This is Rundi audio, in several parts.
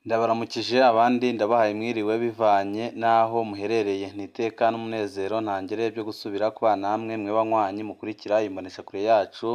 Ndabaramukije abandi ndabahaye mwiriwe bivanye n'aho muherereye. Ni iteka n'umunezero ntangere byo gusubira kubana namwe mwe banywanyi mukurikira imboneshakure yacu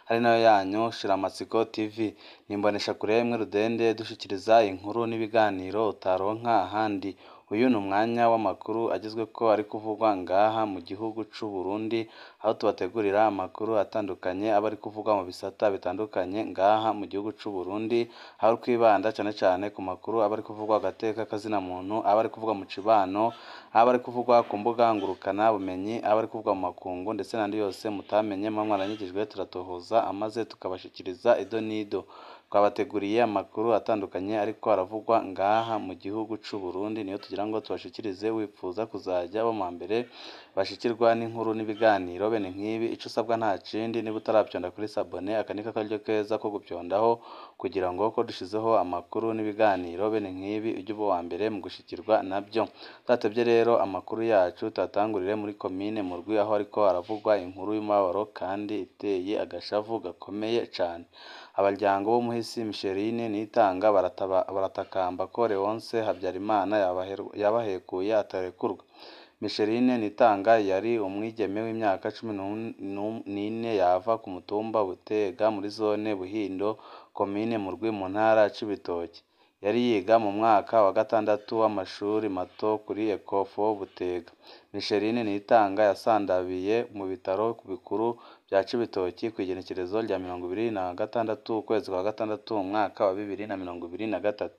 ari nayo yanyu Shiramatsiko TV. Ni imboneshakure imwe rudende dushikiriza inkuru n'ibiganiro utaronka ahandi. Uyu ni umwanya w'amakuru agezweko ari kuvugwa ngaha mu gihugu c'u Burundi, aho tubategurira amakuru atandukanye aba ari kuvugwa mu bisata bitandukanye ngaha mu gihugu c'u Burundi, aho twibanda cane cane ku makuru aba ari kuvugwa agateka kazina muntu, aba ari kuvugwa mu cibano, aba ari kuvugwa ku mbuga ngurukana bumenyi, aba ari kuvugwa mu makungu ndetse n'andi yose mutamenye muba mwaranyigijwe turatohoza amaze tukabashikiriza ido n'ido. Twabateguriye amakuru atandukanye ariko aravugwa ngaha mu gihugu c'u Burundi, niyo tugira ngo tubashikirize wipfuza kuzajya abo mu mbere bashikirwa n'inkuru n'ibiganiro bene nk'ibi, ico usabwa nta kindi niba utaravyonda kuri sabone aka niko akaryo keza ko gupyondaho kugira ngo ko dushizeho amakuru n'ibiganiro bene nk'ibi ujye uba uwa mbere mu gushikirwa navyo. Tudatevye rero amakuru yacu tuyatangurire muri komine Murwi aho hariko haravugwa inkuru y'umubabaro kandi iteye agashavu gakomeye cane. Abaryango b'umuhisi Micheline Niyitanga baratakamba ko Léonce Habyarimana yabahekuye atarekurwa. Micheline Niyitanga yari umwigeme w'imyaka 14 yava ku mutumba Butega muri zone Buhindo, komine Murwi mu ntara ya Cibitoke. Yari yiga mu mwaka wa gatandatu w'amashuri mato kuri Ecofo Butega. Micheline Niyitanga yasandabiye mu bitaro bikuru vya Cibitoke kw'igenekerezo rya 26 ukwezi kwa gatandatu umwaka wa 2023.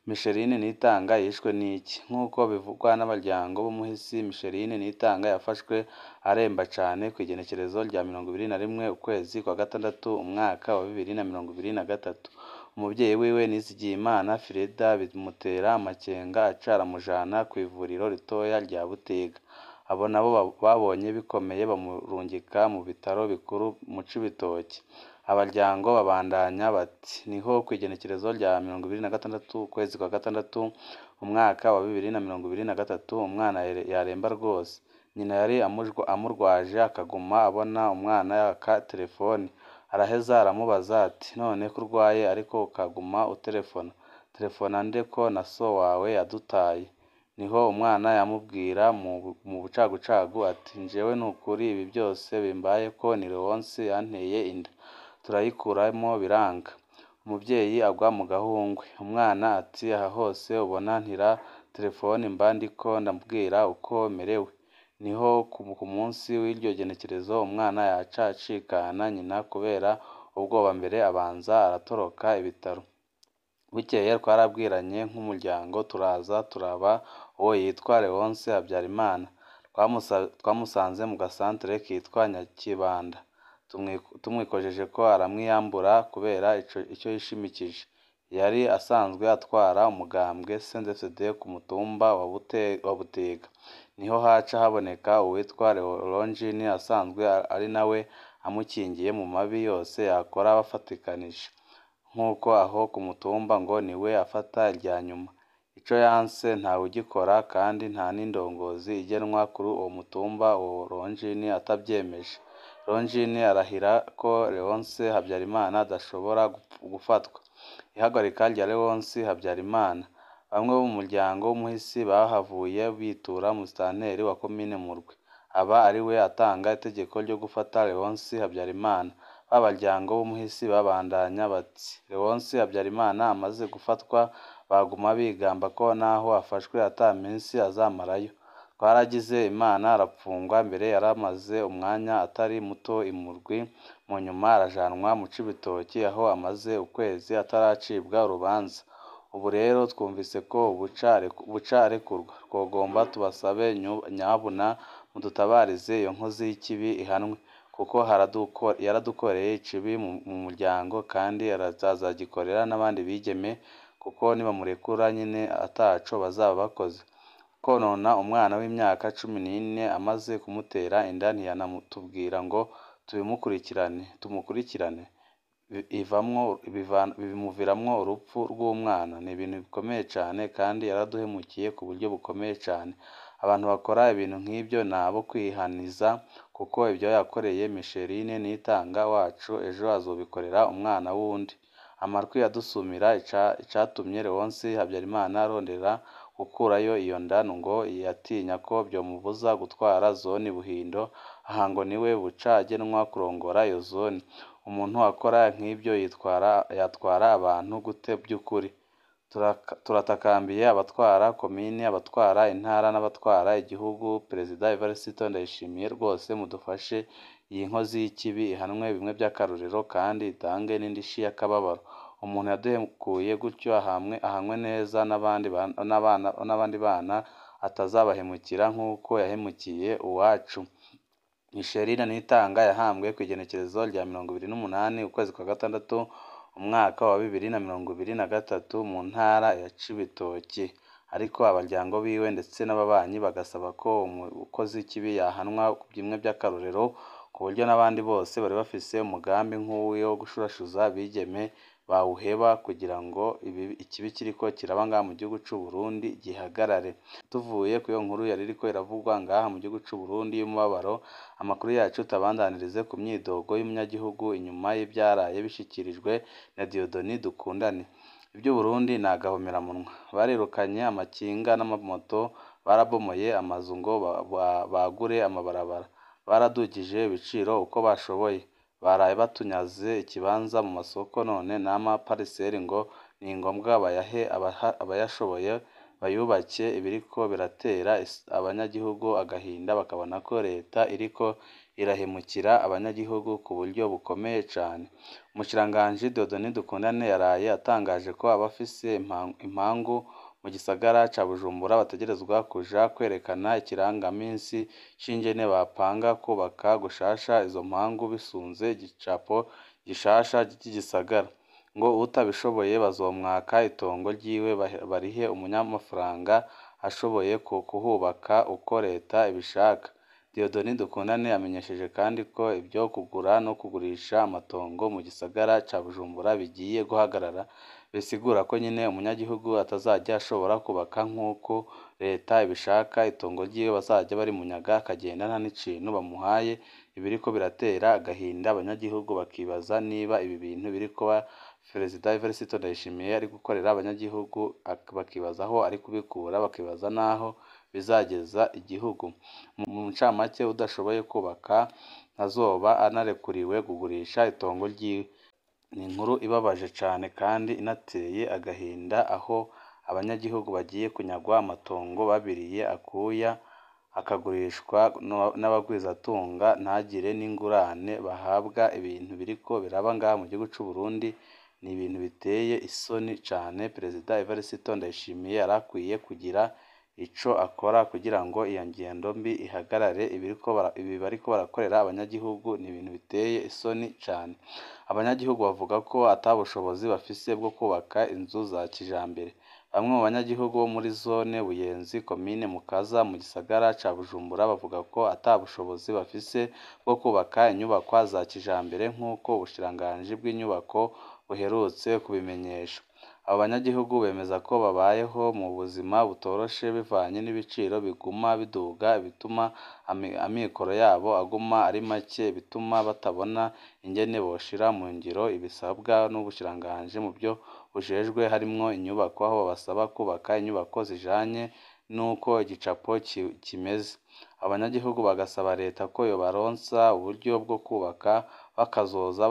Micheline Niyitanga yishwe n'iki? Nk'uko bivugwa n'abaryango b'umuhisi Micheline Niyitanga yafashwe aremba cane kw'igenekerezo rya 21 ukwezi kwa gatandatu umwaka wa 2023. Umuvyeyi wiwe Nizigiyimana Frida bimutera amakenga aca aramujana kw'ivuriro ritoya rya Butega. Abo nabo babonye bikomeye bamurungika mu bitaro bikuru mu Cibitoke. Abaryango babandanya bati niho kw'igenekerezo rya 26 ukwezi kwa gatandatu umwaka wa 2023 umwana yaremba rwose. Nyina yari amurwaje akaguma abona umwana yaka terefoni. Araheza aramubaza ati none ko urwaye ariko ukaguma uterefona, terefona nde ko na so wawe yadutaye? Niho umwana yamubwira mu bucagucagu ati jewe nukuri ibi byose bimbayeko ni Léonce yanteye inda, turayikuramwo biranga. Umuvyeyi agwa mu gahungwe. Umwana ati aha hose ubona ntira terefoni mba ndiko ndabwira uko merewe. Niho ku munsi w'iryo genekerezo umwana yaca acikana nyina kubera ubwoba mbere abanza aratoroka ibitaro. Bukeye twarabwiranye nk'umuryango turaza turaba uwo yitwa Léonce Habyarimana. Twamusanze mu gasantere kitwa Nyakibanda. Tumwikojejeko aramwiyambura kubera ico yishimikije. Yari asanzwe atwara umugambwe CNDD-FDD ku mutumba wa Butega. Niho haca haboneka uwitwa Longine asanzwe ari nawe amukingiye mu mabi yose yakora bafatikanije. Nk'uko aho ku mutumba ngo niwe afata irya nyuma. Ico yanse ntawugikora kandi nta n'indongozi igenwa kuri uwo mutumba uwo Longine atavyemeje. Longine arahira ko Léonce Habyarimana adashobora gufatwa. Ihagarika rya Léonce Habyarimana. Bamwe bo mu muryango w'umuhisi bahavuye bitura musitanteri wa komine Murwi, aba ariwe atanga itegeko ryo gufata Léonce Habyarimana. Ba baryango b'umuhisi babandanya bati Léonce Habyarimana amaze gufatwa baguma bigamba ko naho afashwe ata minsi azamarayo. Twaragize Imana arapfungwa mbere yaramaze umwanya atari muto i Murwi, mu nyuma arajanwa mu Cibitoke aho amaze ukwezi ataracibwa urubanza. Ubu rero twumvise ko buca arekurwa. Twogomba tubasabe nyabuna mudutabarize iyo nkozi y'ikibi ihanwe, kuko yaradukoreye ikibi mu muryango kandi azagikorera n'abandi bigeme, kuko nibamurekura nyene ataco bazaba bakoze. Konona umwana w'imyaka 14 amaze kumutera inda ntiyanatubwira ngo tumukurikirane, bimuviramwo urupfu rw'umwana. Ni ibintu bikomeye cane kandi yaraduhemukiye ku buryo bukomeye cane. Abantu bakora ibintu nk'ivyo ni abo kwihaniza kuko ivyo yakoreye Micheline Niyitanga wacu ejo azobikorera umwana w'uwundi. Amatwi adusumira icatumye Leonce Habyarimana arondera gukurayo iyo nda ngo yatinya ko vyomubuza gutwara zone Buhindo, aha ngo niwe buca agenwa kurongora iyo zone. Umuntu akora nk'ivyo yatwara abantu gute vy'ukuri? Turatakambiye abatwara komine, abatwara intara n'abatwara igihugu, Perezida Evariste Ndayishimiye rwose mudufashe iyi nkozi y'ikibi ihanwe bimwe vy'akarorero kandi itange n'indishi y'akababaro. Umuntu yaduhekuye gutyo ahanwe neza n'abandi bana atazabahemukira nk'uko yahemukiye uwacu. Micheline Niyitanga yahambwe kw'igenekerezo rya 28 ukwezi kwa gatandatu umwaka wa 2023 mu ntara ya Cibitoke, ariko abaryango biwe ndetse n'ababanyi bagasaba ko umukozi w'ikibi yahanwa bimwe vy'akarorero ku buryo n'abandi bose bari bafise umugambi nk'uwiwe wo gushurashuza abigeme bawuheba kugira ngo ikibi kiriko kiraba ngaha mu gihugu c'u Burundi gihagarare. Tuvuye kw'iyo nkuru yari iriko iravugwa ngaha mu gihugu c'u Burundi y'umubabaro, amakuru yacu tuyabandanirize ku myidogo y'umunyagihugu inyuma y'ivyaraye bishikirijwe na Dieudonné Dukundane. Ivy'Uburundi ni agahomeраmunwa. Barirukanye amakinga n'amamoto, barabomoye amazu ngo bagure amabarabara, baradugije ibiciro uko bashoboye, baraye batunyaze ikibanza mu masoko none n'ama pariseri ngo ni ngombwa bayahe abayashoboye bayubake, ibiriko biratera abanyagihugu agahinda bakabona ko leta iriko irahemukira abanyagihugu ku buryo bukomeye cane. Umushikiranganji Dieudonné Dukundane yaraye atangaje ko abafise impangu mu gisagara ca Bujumbura bategerezwa kuja kwerekana ikirangaminsi c'ingene bapanga kubaka gushasha izo mpangu bisunze igicapo gishasha c'igisagara. Ngo uwutabishoboye bazomwaka itongo ryiwe barihe umunyamafaranga ashoboye kuhubaka uko leta ibishaka. Dieudonné Dukundane yamenyesheje kandi ko ivyo kugura no kugurisha amatongo mu gisagara ca Bujumbura bigiye guhagarara, bisigura ko nyene umunyagihugu atazajya ashobora kubaka nk'uko leta ibishaka, itongo ryiwe bazaja barimunyaga akagenda nta n'ikintu bamuhaye, ibiriko biratera agahinda abanyagihugu bakibaza niba ibi bintu biriko Perezida Evariste Ndayishimiye ari gukorera abanyagihugu, bakibaza aho ari kubikura, bakibaza n'aho bizageza igihugu. Mu ncamake udashoboye kubaka ntazoba anarekuriwe kugurisha itongo ryiwe. Ni inkuru ibabaje cane kandi inateye agahinda aho abanyagihugu bagiye kunyagwa amatongo babiriye akuya akagurishwa n'abagwizatunga ntagire n'ingurane bahabwa. Ibintu biriko biraba ngaha mu gihugu c'u Burundi ni ibintu biteye isoni cane. Perezida Evariste Ndayishimiye yarakwiye kugira ico akora kugira ngo iyo ngendo mbi ihagarare. Ibi bariko barakorera abanyagihugu ni ibintu biteye isoni cane. Abanyagihugu bavuga ko ata bushobozi bafise bwo kubaka inzu za kijambere. Bamwe mu banyagihugu bo muri zone Buyenzi, komine Mukaza mu gisagara ca Bujumbura bavuga ko ata bushobozi bafise bwo kubaka inyubakwa za kijambere nk'uko ubushikiranganji bw'inyubako buherutse kubimenyesha. Abo banyagihugu bemeza ko babayeho mu buzima butoroshe bivanye n'ibiciro biguma biduga, bituma amikoro yabo aguma ari make, bituma batabona ingene boshira mu ngiro ibisabwa n'ubushikiranganji mu vyo bujejwe harimwo inyubako, aho babasaba kubaka inyubako zijanye n'uko igicapo kimeze. Abanyagihugu bagasaba leta ko yobaronsa uburyo bwo kubaka bakazoza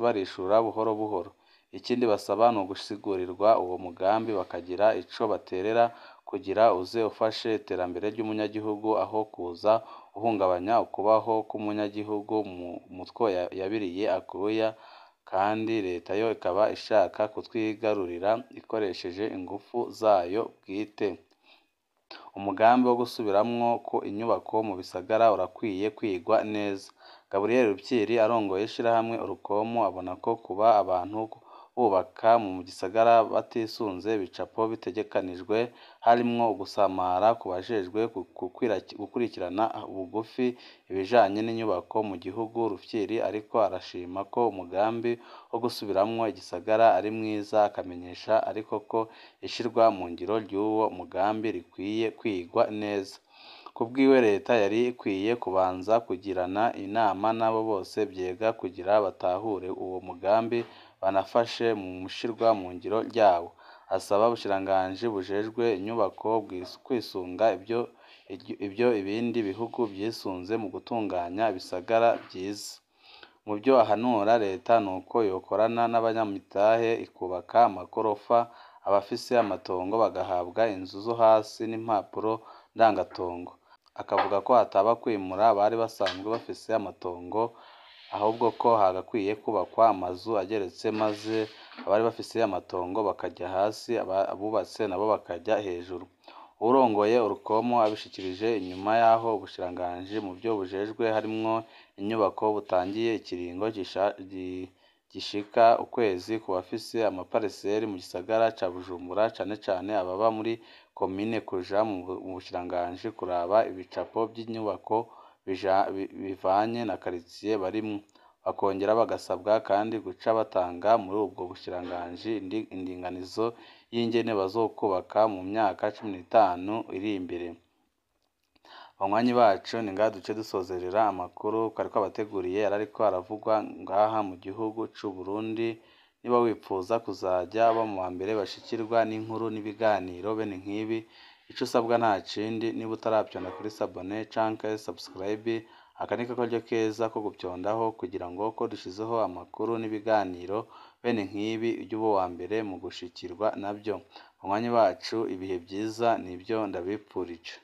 barishura buhoro buhoro. Ikindi basaba ni ugusigurirwa uwo mugambi bakagira ico baterera kugira uze ufashe iterambere ry'umunyagihugu aho kuza uhungabanya ukubaho k'umunyagihugu mu mutwo yabiriye akuya, kandi leta yo ikaba ishaka kutwigarurira ikoresheje ingufu zayo bwite. Umugambi wo gusubiramwo ko inyubako mu bisagara urakwiye kwigwa neza. Gabriel Rufyiri arongoye ishirahamwe Urukomo abona ko kuba abantu bubaka mu gisagara batisunze ibicapo bitegekanijwe harimwo ugusamara ku bajejwe gukurikirana bugufi ibijanye n'inyubako mu gihugu. Rufyiri ariko arashima ko umugambi wo gusubiramwo igisagara ari mwiza, akamenyesha ariko ko ishirwa mu ngiro ry'uwo mugambi rikwiye kwigwa neza. Kubwiwe leta yari ikwiye kubanza kugirana inama n'abo bose vyega kugira batahure uwo mugambi banafashe mu shirwa mu ngiro ryawo. Asaba ubushikiranganji bujejwe inyubako kwisunga ivyo ibindi bihugu vyisunze mu gutunganya ibisagara vyiza. Mu vyo ahanura leta nuko yokorana n'abanyamitahe ikubaka amagorofa, abafise amatongo bagahabwa inzu zo hasi n'impapuro ndangatongo. Akavuga ko hataba kwimura abari basanzwe bafise amatongo, ahubwo ko hagakwiye kubakwa amazu ageretse maze abari bafise amatongo bakaja hasi, abubatse nabo bakaja hejuru. Uwurongoye Urukomo abishikirije inyuma y'aho ubushikiranganji mu vyo bujejwe harimwo inyubako butangiye ikiringo gishika ukwezi ku bafise amapariseri mu gisagara ca Bujumbura, cane cane ababa muri komine kuja mu bushikiranganji kuraba ibicapo vy'inyubako bivanye na karitiye barimwo. Bakongera bagasabwa kandi guca batanga muri ubwo bushikiranganji indinganizo y'ingene bazokubaka mu myaka 15 iri imbere. Banywanyi bacu, ni ngaha duce dusozerera amakuru twari twabateguriye yarariko aravugwa ngaha mu gihugu c'Uburundi. Niba wipfuza kuzaja uba mu bambere bashikirwa n'inkuru n'ibiganiro bene nk'ibi, ico usabwa nta kindi, niba utaravyonda kuri s'abonner canke subscribe, aka ni akaryo keza ko gupyondaho kugira ngo ko dushizeho amakuru n'ibiganiro bene nk'ibi ujye uba uwa mbere mu gushikirwa navyo. Banywanyi bacu, ibihe vyiza nivyo ndabipfurije.